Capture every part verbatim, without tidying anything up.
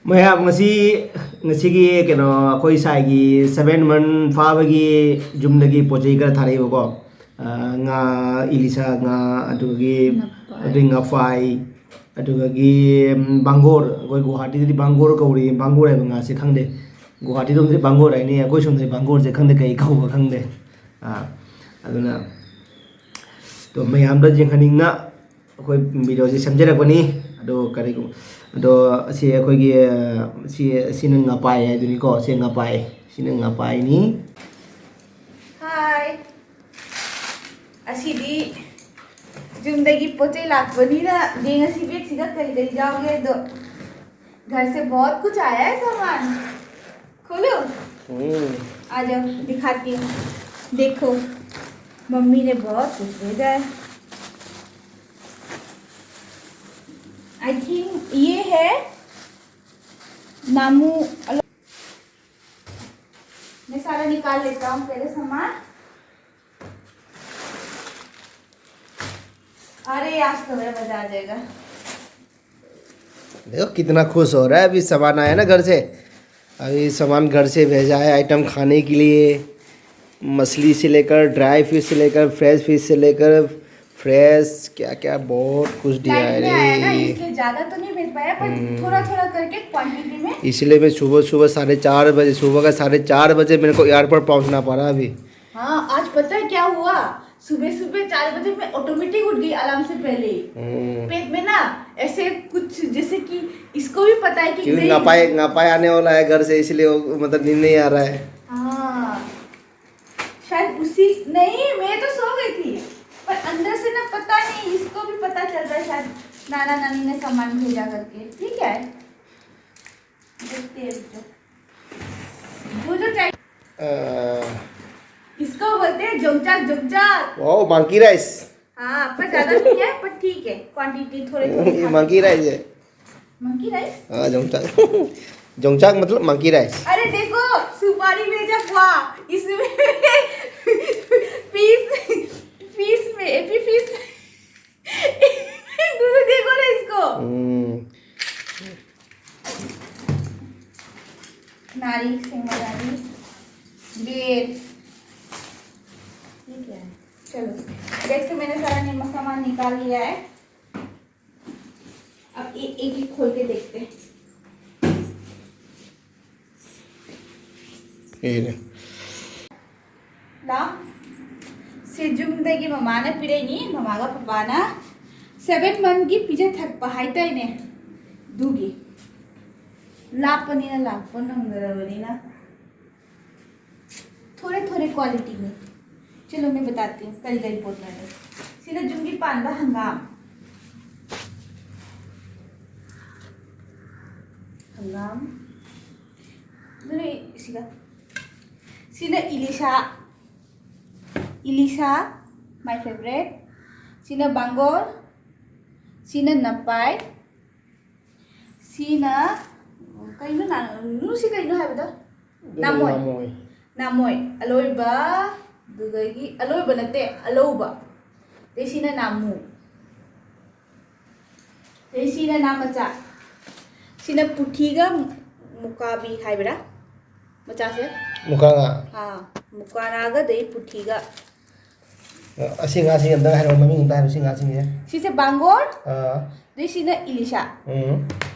ꯃꯌꯥꯝ, ꯉꯁꯤ, ꯉꯁꯤꯒꯤ ꯀꯩꯅꯣ, ꯑꯩꯈꯣꯏ ꯁꯥꯏꯒꯤ seven month ꯐꯥꯕꯒꯤ ꯌꯨꯝꯗꯒꯤ ꯄꯣꯠ ꯆꯩ ꯈꯔ ꯊꯥꯔꯛꯏꯕꯀꯣ꯫ ꯑ, ꯉꯥ, ꯏꯂꯤꯁꯥ ꯉꯥ, ꯑꯗꯨꯗꯒꯤ, ꯉꯥꯄꯥꯏ꯫ ꯑꯗꯨꯗꯒꯤ ꯉꯥꯄꯥꯏ, ꯑꯗꯨꯗꯒꯤ, ꯎꯝ, ꯕꯥꯡꯒꯣꯔ꯫ ꯑꯩꯈꯣꯏ ꯒꯨꯋꯥꯍꯥꯇꯤꯗꯗꯤ ꯕꯥꯡꯒꯣꯔ ꯀꯧꯔꯤ, ꯕꯥꯡꯒꯣꯔ ꯍꯥꯏꯕ ꯉꯥꯁꯦ ꯈꯪꯗꯦ꯫ ꯒꯨꯋꯥꯍꯥꯇꯤꯗꯣꯝꯗꯗꯤ ꯕꯥꯡꯒꯣꯔ ꯍꯥꯏꯅꯤ, ꯑꯩꯈꯣꯏ ꯁꯣꯝꯗꯗꯤ ꯕꯥꯡꯒꯣꯔꯁꯦ ꯈꯪꯗꯦ ꯀꯩ ꯀꯧꯕ ꯈꯪꯗꯦ꯫ ꯑ, ꯑꯗꯨꯅ, ꯑꯗꯣ ꯃꯌꯥꯝꯗ ꯌꯦꯡꯍꯟꯅꯤꯡꯅ ꯑꯩꯈꯣꯏ ꯚꯤꯗꯤꯑꯣꯁꯤ ꯁꯦꯝꯖꯔꯛꯄꯅꯤ꯫ ꯑꯗꯣ ꯀꯔꯤꯒꯨꯝ-, ꯑꯗꯣ ꯑꯁꯤ ꯑꯩꯈꯣꯏꯒꯤ, ꯑ, ꯁꯤ, ꯁꯤꯅ ꯉꯄꯥꯏ ꯍꯥꯏꯗꯨꯅꯤꯀꯣ, ꯁꯤ ꯉꯄꯥꯏ, ꯁꯤꯅ ꯉꯄꯥꯏꯅꯤ꯫ ꯍꯥꯏ꯫ ꯑꯁꯤꯗꯤ ꯌꯨꯝꯗꯒꯤ ꯄꯣꯠ ꯆꯩ ꯂꯥꯛꯄꯅꯤꯅ ꯌꯦꯡꯉꯁꯤ ꯕꯦꯒꯁꯤꯗ ꯀꯔꯤ ꯀꯔꯤ ꯌꯥꯎꯒꯦ ꯑꯗꯣ꯫ घर से बहुत कुछ आया है सामान। खोलो। हम्म। आ जाओ, दिखाती हूँ। देखो, मम्मी ने बहुत कुछ भेजा है। आई थिंक ये है नामू। मैं सारा निकाल लेता हूँ पहले सामान। अरे, आज तो मेरा मजा आ जाएगा। देखो कितना खुश हो रहा है, अभी सामान आया ना घर से। अभी सामान घर से भेजा है, आइटम खाने के लिए, मछली से लेकर, ड्राई फिश से लेकर, फ्रेश फिश से लेकर, फ्रेश क्या क्या बहुत कुछ दिया है टाइम में आया ना, रे। इसलिए ज्यादा तो नहीं भेज पाया, पर हम्म। थोड़ा थोड़ा करके क्वांटिटी में। इसलिए मैं सुबह सुबह साढ़े चार बजे, सुबह का साढ़े चार बजे मेरे को एयरपोर्ट पहुंचना पड़ा अभी। हाँ, आज पता है क्या हुआ? सुबह सुबह चार बजे मैं ऑटोमेटिक उठ गई अलार्म से पहले। हम्म। पेट में ना ऐसे कुछ, जैसे कि इसको भी पता है कि क्योंकि नहीं। Ngapai, Ngapai आने वाला है घर से, इसलिए वो, मतलब, नींद नहीं आ रहा है। हाँ, शायद उसी, नहीं, मैं तो सो गई थी, पर अंदर से ना, पता नहीं, इसको भी पता चल रहा है शायद नाना नानी ने सामान भेजा करके। ठीक है, देखते हैं रुक जाओ। जो जो चाहिए। अ, इसको बोलते हैं जोंगचाक, जोंगचाक। Wow, monkey rice. हाँ, पर ज्यादा नहीं है, पर ठीक है, क्वांटिटी थोड़े थोड़े ये खा मंकी सकते हैं। राइस है। Monkey rice? हाँ, जोंगचाक। जोंगचाक मतलब मंकी राइस। अरे देखो, सुपारी भेजा हुआ, इसमें पीस, पीस में, एपी पीस में। दूर देखो ना इसको। हम्म। ꯉꯥꯔꯤ, ꯁꯦꯡꯕ ꯉꯥꯔꯤ, ꯕꯦꯠ, ये क्या है? चलो, देख से मैंने सारा नमक सामान निकाल लिया है। अब एक एक खोल के देखते हैं। ꯀꯩꯅꯣ? ꯂꯥ꯫ ꯁꯤ ꯌꯨꯝꯗꯒꯤ ꯃꯃꯥꯅ ꯄꯤꯔꯛꯏꯅꯤ, ꯃꯃꯥꯒ ꯄꯄꯥꯅ꯫ Seven monthꯀꯤ ꯄꯤꯖ ꯊꯛꯄ ꯍꯥꯏꯇꯥꯏꯅꯦ, ꯑꯗꯨꯒꯤ꯫ ꯂꯥꯞꯄꯅꯤꯅ ꯂꯥꯛꯄ ꯅꯪꯗ꯭ꯔꯕꯅꯤꯅ꯫ थोड़े थोड़े क्वालिटी में। चलो, मैं बताती हूँ कल गई पोतला। ꯁꯤꯅ ꯌꯨꯝꯒꯤ ꯄꯥꯟꯕ ꯍꯪꯒꯥꯝ꯫ ꯍꯪꯒꯥꯝ꯫ ꯑꯗꯨꯅ ꯁꯤꯒ꯫ ꯁꯤꯅ ꯏꯂꯤꯁꯥ꯫ ꯏꯂꯤꯁꯥ, my favorite꯫ ꯁꯤꯅ ꯕꯥꯡꯒꯣꯔ꯫ ꯁꯤꯅ ꯅꯄꯥꯏ꯫ ꯁꯤꯅ ꯀꯩꯅꯣ ꯅ-, ꯅꯨ, ꯁꯤ ꯀꯩꯅꯣ ꯍꯥꯏꯕꯗꯣ? ꯅꯥꯃꯣꯏ꯫ ꯅꯥꯃꯣꯏ꯫ ꯅꯥꯃꯣꯏ꯫ ꯑꯂꯣꯏꯕ, ꯑꯗꯨꯗꯒꯤ ꯑꯂꯣꯏꯕ ꯅꯠꯇꯦ, ꯑꯂꯧꯕ꯫ ꯑꯗꯩ ꯁꯤꯅ ꯅꯥꯃꯨ꯫ ꯑꯗꯩ ꯁꯤꯅ ꯅꯥꯃꯆꯥ꯫ ꯁꯤꯅ ꯄꯨꯊꯤꯒ ꯃꯨꯀꯥꯕꯤ ꯍꯥꯏꯕ꯭ꯔꯥ? ꯃꯆꯥꯁꯦ? ꯃꯨꯀꯥꯉꯥ꯫ ꯑꯥ, ꯃꯨꯀꯥꯉꯥꯒ ꯑꯗꯩ ꯄꯨꯊꯤꯒ꯫ ꯑꯁꯤ ꯉꯥꯁꯤꯡ ꯑꯝꯇꯪ ꯍꯥꯏꯔꯛꯑꯣ, ꯃꯃꯤꯡ ꯑꯝꯇ ꯍꯥꯏꯔꯣ, ꯁꯤ ꯉꯥꯁꯤꯡꯁꯦ꯫ ꯁꯤꯁꯦ ꯕꯥꯡꯒꯣꯔ, ꯑꯥ, ꯑꯗꯩ ꯁꯤꯅ ꯏꯂꯤꯁꯥ, ꯎꯝ,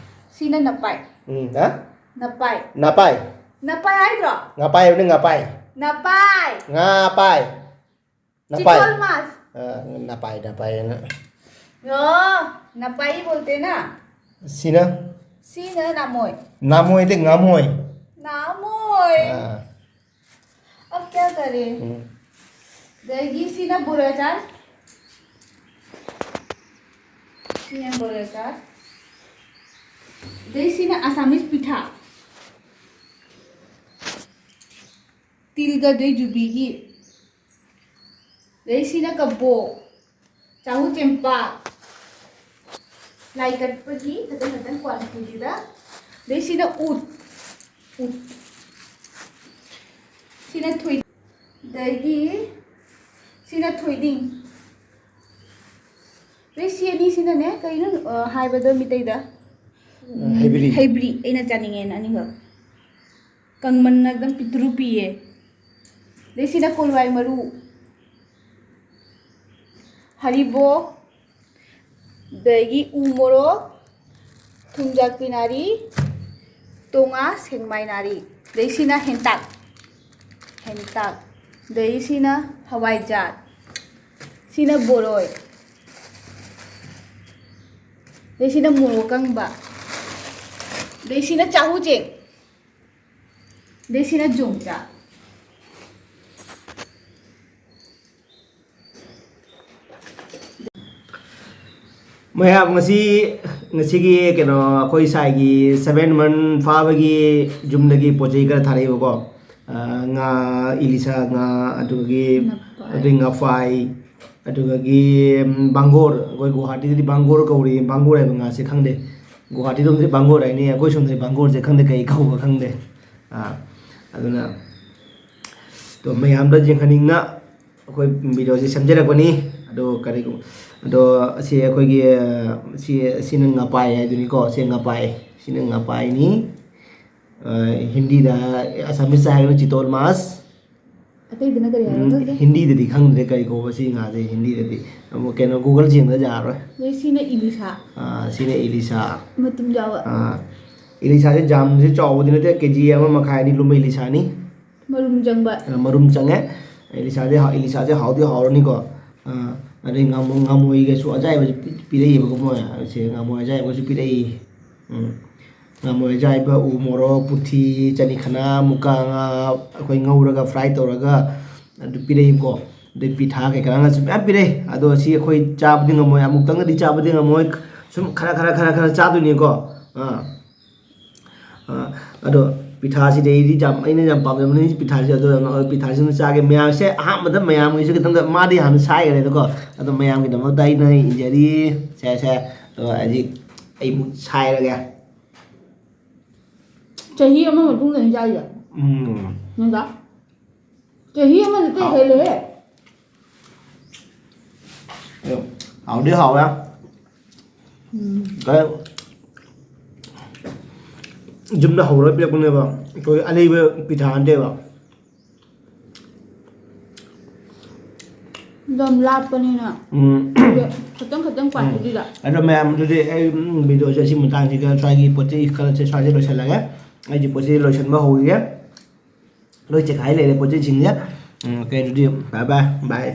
ꯁꯤꯅ ꯅꯄꯥꯏ꯫ ꯎꯝ, ꯍꯥ? ꯅꯄꯥꯏ꯫ ꯅꯄꯥꯏ꯫ ꯅꯄꯥꯏ ꯍꯥꯏꯗ꯭ꯔꯣ? ꯉꯥꯄꯥꯏ ꯍꯥꯏꯕꯅꯤ, ꯉꯥꯄꯥꯏ꯫ ꯅꯄꯥꯏ꯫ ꯉꯥꯄꯥꯏ꯫ ꯅꯄꯥꯏ꯫ ꯆꯤꯇꯣꯜ ꯃꯥꯁ꯫ ꯑ, ꯅꯄꯥꯏ, ꯅꯄꯥꯏ ꯍꯥꯏꯅ꯫ ꯑꯣ, ꯅꯄꯥꯏ ꯕꯣꯜꯇꯦ ꯅ꯫ ꯁꯤꯅ? ꯁꯤꯅ ꯅꯥꯃꯣꯏ꯫ ꯅꯥꯃꯣꯏꯗꯤ ꯉꯥꯃꯣꯏ꯫ ꯅꯥꯃꯣꯏ꯫ ꯑꯥ꯫ अब क्या करें? ꯎꯝ꯫ ꯑꯗꯒꯤ ꯁꯤꯅ ꯕꯣꯔꯥ ꯑꯆꯥꯔ꯫ ꯁꯤꯅ ꯕꯣꯔꯥ ꯑꯆꯥꯔ꯫ ꯑꯗꯩ ꯁꯤꯅ ꯑꯁꯥꯃꯤꯁ ꯄꯤꯊꯥ꯫ ꯇꯤꯜꯒ ꯑꯗꯩ ꯌꯨꯕꯤꯒꯤ꯫ ꯑꯗꯩ ꯁꯤꯅ ꯀꯕꯣꯛ꯫ ꯆꯥꯍꯨ ꯆꯦꯡꯄꯥꯛ꯫ ꯂꯥꯏ ꯀꯠꯄꯒꯤ ꯈꯇꯪ ꯈꯇꯪ ꯀ꯭ꯋꯥꯂꯤꯇꯤꯗꯨꯗ꯫ ꯑꯗꯩ ꯁꯤꯅ ꯎꯠ꯫ ꯎꯠ꯫ ꯁꯤꯅ ꯊꯣꯏ-, ꯑꯗꯒꯤ ꯁꯤꯅ ꯊꯣꯏꯗꯤꯡ꯫ ꯑꯗꯩ ꯁꯤ ꯑꯅꯤꯁꯤꯅꯅꯦ, ꯀꯩꯅꯣ, ꯑ, ꯍꯥꯏꯕꯗꯣ ꯃꯤꯇꯩꯗ? ꯎꯝ, ꯍꯩꯕ꯭ꯔꯤ꯫ ꯍꯩꯕ꯭ꯔꯤ꯫ ꯑꯩꯅ ꯆꯥꯅꯤꯡꯉꯦꯅ ꯑꯅꯤꯈꯛ꯫ ꯀꯪꯃꯟꯅ ꯑꯗꯨꯝ ꯄꯤꯛꯇ꯭ꯔꯨ ꯄꯤꯌꯦ꯫ ꯑꯗꯩ ꯁꯤꯅ ꯀꯣꯂꯨꯋꯥꯏ ꯃꯔꯨ, ꯍꯔꯤꯕꯣ, ꯑꯗꯒꯤ ꯎ ꯃꯣꯔꯣꯛ, ꯊꯨꯝꯖꯥꯛꯄꯤ ꯅꯥꯔꯤ, ꯇꯣꯉꯥ ꯁꯦꯛꯃꯥꯏ ꯅꯥꯔꯤ꯫ ꯑꯗꯩ ꯁꯤꯅ ꯍꯦꯟꯇꯥꯛ, ꯍꯦꯟꯇꯥꯛ꯫ ꯑꯗꯩ ꯁꯤꯅ ꯍꯋꯥꯏꯖꯥꯔ, ꯁꯤꯅ ꯕꯣꯔꯣꯏ, ꯑꯗꯩ ꯁꯤꯅ ꯃꯣꯔꯣꯛ ꯑꯀꯪꯕ, ꯑꯗꯩ ꯁꯤꯅ ꯆꯥꯍꯨ ꯆꯦꯡ, ꯑꯗꯩ ꯁꯤꯅ ꯌꯣꯡꯆꯥꯛ꯫ ꯃꯌꯥꯝ, ꯉꯁꯤ, ꯉꯁꯤꯒꯤ ꯀꯩꯅꯣ, ꯑꯩꯈꯣꯏ ꯁꯥꯏꯒꯤ seven month ꯐꯥꯕꯒꯤ ꯌꯨꯝꯗꯒꯤ ꯄꯣꯠ ꯆꯩ ꯈꯔ ꯊꯥꯔꯛꯏꯕꯀꯣ꯫ ꯑ, ꯉꯥ, ꯏꯂꯤꯁꯥ ꯉꯥ, ꯑꯗꯨꯗꯒꯤ, ꯉꯄꯥꯏ꯫ ꯑꯗꯨꯗꯒꯤ ꯉꯄꯥꯏ, ꯑꯗꯨꯗꯒꯤ, ꯎꯝ, ꯕꯥꯡꯒꯣꯔ꯫ ꯑꯩꯈꯣꯏ ꯒꯨꯋꯥꯍꯥꯇꯤꯗꯗꯤ ꯕꯥꯡꯒꯣꯔ ꯀꯧꯔꯤ, ꯕꯥꯡꯒꯣꯔ ꯍꯥꯏꯕ ꯉꯥꯁꯦ ꯈꯪꯗꯦ꯫ ꯒꯨꯋꯥꯍꯥꯇꯤꯗꯣꯝꯗꯗꯤ ꯕꯥꯡꯒꯣꯔ ꯍꯥꯏꯅꯤ, ꯑꯩꯈꯣꯏ ꯁꯣꯝꯗꯗꯤ ꯕꯥꯡꯒꯣꯔꯁꯦ ꯈꯪꯗꯦ ꯀꯩ ꯀꯧꯕ ꯈꯪꯗꯦ꯫ ꯑꯥ, ꯑꯗꯨꯅ, ꯑꯗꯣ ꯃꯌꯥꯝꯗ ꯌꯦꯡꯍꯟꯅꯤꯡꯅ ꯑꯩꯈꯣꯏ ꯚꯤꯗꯤꯑꯣꯁꯦ ꯁꯦꯝꯖꯔꯛꯄꯅꯤ꯫ ꯑꯗꯣ ꯀꯔꯤꯒꯨꯝꯕ, ꯑꯗꯣ ꯑꯁꯤ ꯑꯩꯈꯣꯏꯒꯤ, ꯑ, ꯁꯤ, ꯁꯤꯅ ꯉꯄꯥꯏ ꯍꯥꯏꯗꯨꯅꯤꯀꯣ, ꯁꯤ ꯉꯄꯥꯏ, ꯁꯤꯅ ꯉꯄꯥꯏꯅꯤ꯫ ꯑ, ꯍꯤꯟꯗꯤꯗ, ꯑꯁꯥꯃꯤꯁꯇ ꯍꯥꯏꯔꯒꯅ ꯆꯤꯇꯣꯜ ꯃꯥꯁ꯫ ꯑꯇꯩꯗꯅ ꯀꯔꯤ ꯍꯥꯏꯕ ꯎꯝ, ꯈꯪꯗꯦ? ꯍꯤꯟꯗꯤꯗꯗꯤ ꯈꯪꯗ꯭ꯔꯦ ꯀꯔꯤ ꯀꯧꯕ ꯁꯤ ꯉꯥꯁꯦ ꯍꯤꯟꯗꯤꯗꯗꯤ꯫ ꯑꯃꯨꯛ ꯀꯩꯅꯣ Google ꯆꯦꯡꯗ ꯌꯥꯔꯔꯣꯏ꯫ ꯑꯗꯩ ꯁꯤꯅ ꯏꯂꯤꯁꯥ꯫ ꯑꯥ, ꯁꯤꯅ ꯏꯂꯤꯁꯥ꯫ ꯃꯇꯨꯝ ꯌꯥꯎꯕ꯫ ꯑꯥ, ꯏꯂꯤꯁꯥꯁꯦ ꯌꯥꯝꯁꯦ ꯆꯥꯎꯕꯗꯤ ꯅꯠꯇꯦ, ꯀꯦ ꯖꯤ ꯑꯃ ꯃꯈꯥꯏ ꯑꯅꯤ ꯂꯨꯝꯕ ꯏꯂꯤꯁꯥꯅꯤ꯫ ꯃꯔꯨꯝ ꯆꯪꯕ꯫ ꯑ, ꯃꯔꯨꯝ ꯆꯪꯉꯦ꯫ ꯏꯂꯤꯁꯥꯁꯦ ꯍꯥꯎ-, ꯏꯂꯤꯁꯥꯁꯦ ꯍꯥꯎꯗꯤ ꯍꯥꯎꯔꯅꯤꯀꯣ꯫ ꯑ, ꯑꯗꯩ ꯉꯥꯃꯨ-, ꯉꯥꯃꯣꯏꯒꯁꯨ ꯑꯖꯥꯏꯕꯁꯦ ꯄꯤ-, ꯄꯤꯔꯛꯏꯕꯀꯣ ꯃꯣꯏ꯫ ꯁꯦ ꯉꯥꯃꯣꯏ ꯑꯖꯥꯏꯕꯒꯁꯨ ꯄꯤꯔꯛꯏ꯫ ꯎꯝ꯫ ꯉꯥꯃꯣꯏ ꯑꯖꯥꯏꯕ, ꯎ ꯃꯣꯔꯣꯛ, ꯄꯨꯊꯤ, ꯆꯅꯤꯈꯅꯥ, ꯃꯨꯀꯥ ꯉꯥ ꯑꯩꯈꯣꯏ ꯉꯧꯔꯒ fry ꯇꯧꯔꯒ ꯑꯗꯨ ꯄꯤꯔꯛꯏꯀꯣ꯫ ꯑꯗꯩ ꯄꯤꯊꯥ ꯀꯩꯀꯥꯒꯁꯨ ꯃꯌꯥꯝ ꯄꯤꯔꯛꯏ꯫ ꯑꯗꯣ ꯁꯤ ꯑꯩꯈꯣꯏ ꯆꯥꯕꯗꯤ ꯉꯝꯃꯣꯏ, ꯑꯃꯨꯛꯇꯪꯒꯗꯤ ꯆꯥꯕꯗꯤ ꯉꯝꯃꯣꯏ꯫ ꯁꯨꯝ ꯈꯔ, ꯈꯔ, ꯈꯔ, ꯈꯔ ꯆꯥꯗꯣꯏꯅꯤꯀꯣ꯫ ꯑꯥ꯫ ꯑꯥ, ꯑꯗꯣ ꯄꯤꯊꯥꯁꯤꯗꯤ ꯑꯩꯗꯤ ꯌꯥꯝ, ꯑꯩꯅ ꯌꯥꯝ ꯄꯥꯝꯖꯕꯅꯤ ꯄꯤꯊꯥꯁꯤꯗꯤ꯫ ꯑꯗꯣ ꯄꯤꯊꯥꯁꯤꯃ ꯆꯥꯒꯦ꯫ ꯃꯌꯥꯝꯁꯦ ꯑꯍꯥꯟꯕꯗ ꯃꯌꯥꯝꯒꯤꯁꯨ ꯈꯤꯇꯪꯗ ꯃꯥꯗꯤ ꯍꯥꯟꯅ ꯁꯥꯏꯈ꯭ꯔꯦꯗꯀꯣ꯫ ꯑꯗꯣ ꯃꯌꯥꯝꯒꯤꯗꯃꯛꯇ ꯑꯩꯅ ꯏꯟꯖꯔꯤ꯫ ꯁꯦ, ꯁꯦ꯫ ꯑꯗꯣ ꯍꯧꯖꯤꯛ ꯑꯩ ꯑꯃꯨꯛ ꯁꯥꯏꯔꯒꯦ꯫ ꯆꯍꯤ ꯑꯃ ꯃꯇꯨꯡꯗꯅꯤ ꯆꯥꯔꯤꯁꯦ꯫ ꯎꯝ꯫ ꯅꯠꯇ꯭ꯔꯥ? ꯆꯍꯤ ꯑꯃ ꯅꯠꯇꯦ, ꯍꯥꯎ꯫ ꯍꯦꯜꯂꯦꯍꯦ꯫ ꯑꯗꯣ ꯍꯥꯎꯗꯤ ꯍꯥꯎꯋꯦ꯫ ꯎꯝ꯫ ꯀꯩ-, ꯌꯨꯝꯗ ꯍꯧꯔꯒ ꯄꯤꯔꯛꯄꯅꯦꯕ, ꯑꯩꯈꯣꯏ ꯑꯂꯩꯕ ꯄꯤꯊꯥ ꯅꯠꯇꯦꯕ꯫ ꯂꯝ ꯂꯥꯞꯄꯅꯤꯅ ꯎꯝ, ꯈꯤꯇꯪ ꯈꯤꯇꯪ ꯄꯥꯊꯣꯛꯏꯔ꯫ ꯑꯗꯣ ꯃꯌꯥꯝ, ꯑꯗꯨꯗꯤ ꯑꯩ ꯎꯝ, ꯚꯤꯗꯤꯑꯣꯁꯦ ꯑꯁꯤ ꯃꯇꯥꯡꯁꯤꯗ ꯁ꯭ꯋꯥꯏꯒꯤ ꯄꯣꯠ ꯆꯩ ꯈꯔꯁꯦ ꯁ꯭ꯋꯥꯏꯗ ꯂꯣꯏꯁꯤꯜꯂꯒꯦ꯫ ꯑꯩꯒꯤ ꯄꯣꯠ ꯆꯩ ꯂꯣꯏꯁꯤꯟꯕ ꯍꯧꯈꯤꯒꯦ꯫ ꯂꯣꯏ ꯆꯦꯈꯥꯏ ꯂꯩꯔꯦ ꯄꯣꯠ ꯆꯩꯁꯤꯡꯁꯦ꯫ ꯎꯝ, ꯑꯣꯀꯦ, ꯑꯗꯨꯗꯤ bye bye, bye꯫